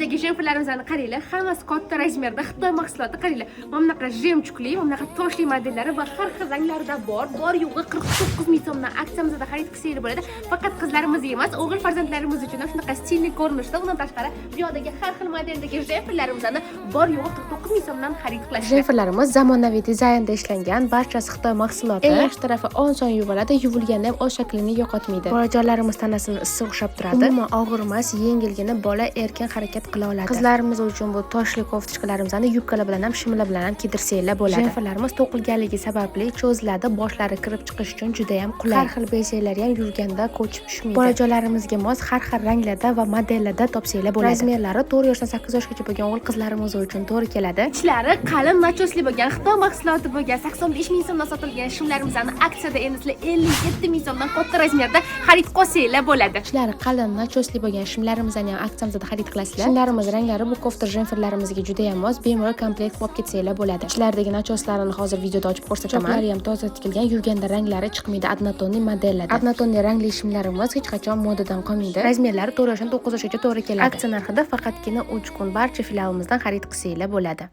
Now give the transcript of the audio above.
Modeldagi jemperlarimizni qaranglar, hammasi katta razmerda, Xitoy mahsuloti. Qaranglar, mana bunaqa жемчуг li, mana bunaqa toshli modellari va har xil ranglarida bor. Bor yo'g'i 49 ming so'mdan aksiyamizda xarid qilsanglar bo'ladi. Faqat qizlarimiz emas, o'g'il farzandlarimiz uchun ham shunaqa стильный ko'rinishda. Undan tashqari, bu yoqdagi har xil modeldagi jemperlarimizni bor yo'g'i 49 ming so'mdan xarid qilasiz. Jemperlarimiz zamonaviy dizaynda ishlangan, barchasi Xitoy mahsuloti. Eng yaxshi tarafi, oson yuviladi, yuvilganda ham o'z shaklini yo'qotmaydi. Bolajonlarimiz tanasini issiq ushlab turadi. Umuman og'ir emas, yengilgina, bola erkin harakat qila oladi. Qizlarimiz uchun bu toshli кофточка larimizni yubkalar bilan ham, shimlar bilan ham kiydirsanglar bo'ladi. Jemperlarimiz to'qilganligi sababli cho'ziladi, boshlari kirib chiqish uchun juda ham qulay. Har xil bezaklari ham yuvganda ko'chib tushmaydi. Bolajonlarimizga mos har xil ranglarda va modellarda topsanglar bo'ladi. Razmerlari 4 yoshdan 8 yoshgacha bo'lgan o'g'il qizlarimiz uchun to'g'ri keladi. Ichlari qalin начёс li bo'lgan, Xitoy mahsuloti bo'lgan, 85 ming so'mdan sotilgan shimlarimizni aksiyada endi sizlar 57 ming so'mdan katta razmerda xarid qilsanglar bo'ladi. Ichlari qalin начёс li bo'lgan shimlarimizni ham aksiyamizda xarid qilasizlar. Shimlarimiz ranglari bu kofta jemperlarimizga juda ham mos, bemalol komplekt olib ketsanglar bo'ladi. Ichlaridagi начёс larini hozir videoda ochib ko'rsataman. Choklari ham toza tikilgan, yuvganda ranglari chiqmaydi, однотонный modellarda. Однотонный rangli shimlarimiz hech qachon modadan qolmaydi. Razmerlari 4 yoshdan 9 yoshgacha to'g'ri keladi. Aksiya narxida faqatgina 3 kun barcha filialimizdan xarid qilsanglar bo'ladi.